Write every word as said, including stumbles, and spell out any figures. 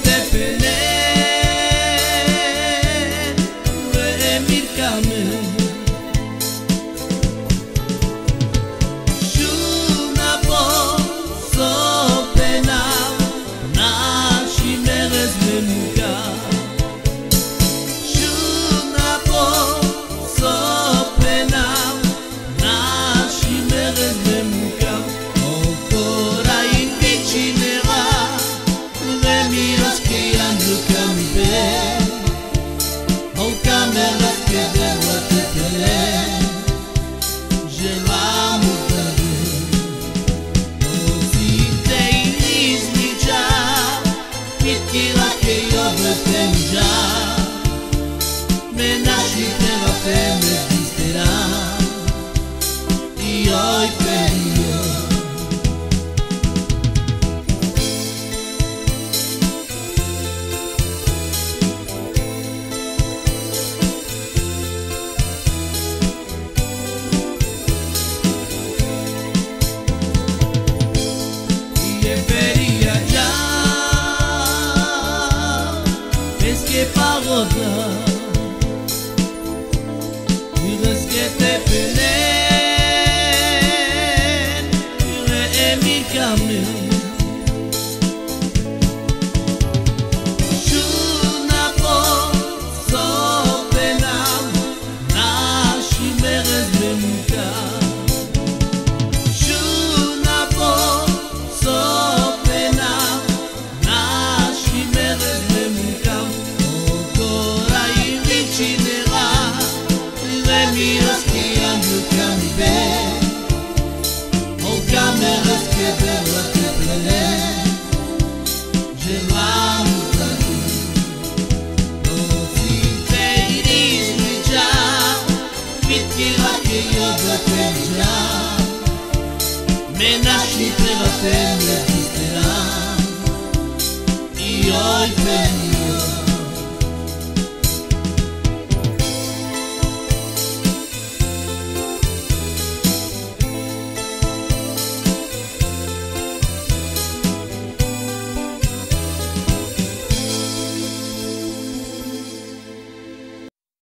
Tepelen, re emir kamen. Şuna po so pena, naşi merez me muka. Şuna po so pena, naşi merez me muka. O kora in viçinera, remiros ke yan duka mi pe. O kameras ke deva te pe. Jela mutare. O si te iris mi ca. Pitkira ke yo betenca. Me naşi pera te me distera. I oj periyo. I e periya ca. Eske parota. Iras ke tepelen, ire emir kamen. Şuna po so pena, naşi merez me muka. Şuna po so pena, naşi merez me muka. O kora in viçinera, remiros ke yan duka mi pe. O kameras ke deva te pe. Jela mutare. O si te iris mi ca. Pitkira ke yo betenca. Me naşi pera te me distera. I oj periyo.